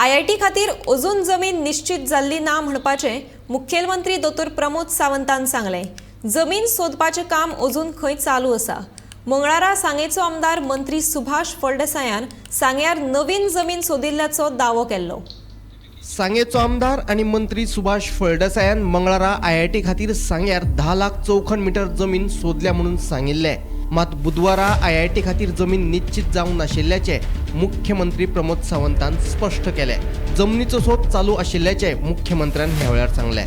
IIT खातीर अजून जमीन निश्चित जाल्ली ना म्हणपाचें मुखेलमंत्री दोतोर प्रमोद सावंतान सांगलें. जमीन सोदपाचें काम अजून खंय चालू आसा. मंगळारा सांगेचो आमदार मंत्री सुभाष फळदेसायान सांग्यार नवीन जमीन सोदिल्ल्याचो दावो केल्लो. सांगेचो आमदार आनी मंत्री सुभाष फळदेसायान मंगळारा आयआयटी खातीर सांग्यार 10 लाख चौखण मिटर जमीन सोदल्या म्हणून सांगिल्लें. मात बुधवारा आयआयटी खातीर जमीन निश्चित जावंक नाशिल्ल्याचें मुख्यमंत्री प्रमोद सावंतान स्पश्ट केलें. जमनीचो सोद चालू आशिल्ल्याचें मुख्यमंत्र्यान ह्या वेळार सांगलें.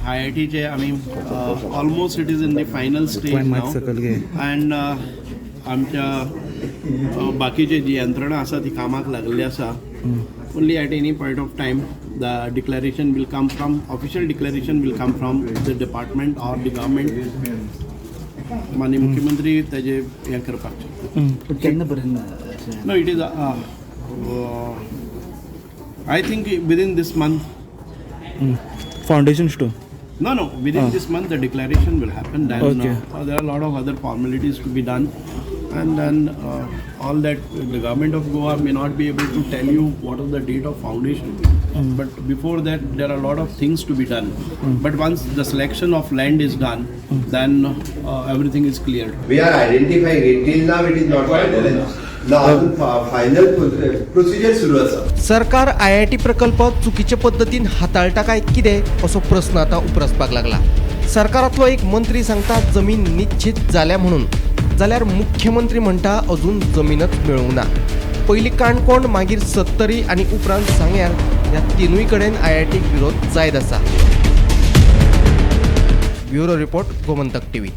आय आय टीचे आमी almost it is in the final stage मात सकयल घे. अँड आमच्या बाकीचे जी यंत्रणा आसा ती कामाक लागलेली आसा. Only at any point of time the declaration will come from, official declaration will come from the department or the government. माननीय मुख्यमंत्री ताजे हें करपाक शकता. पण केन्ना पर्यंत? No, it is, I think within this month. Foundation stone? No, within this month the declaration will happen. Then there are a lot of other formalities to be done. And then all that, the government of Goa may not be able to tell you what is the date of foundation. But before that, there are a lot of things to be done. But once the selection of land is done, then everything is cleared. We are identifying it. Till now it is not final. ना अजून final procedure सुरू आसा. सरकार IIT प्रकल्प चुकीचे पद्दतीन हाताळटा काय कितें असो प्रस्न आतां उप्रासपाक लागला. सरकारांतलो एक मंत्री सांगता जमीन निश्चित जाल्या म्हणून, जाल्यार मुख्यमंत्री म्हणटा अजून जमीनच मेळूंक ना. पयलीं काणकोण, मागीर सत्तरी आनी उपरांत सांग्यार ह्या तिनूय कडेन आयआयटीक विरोध जायत आसा. Bureau report, Gomantak TV.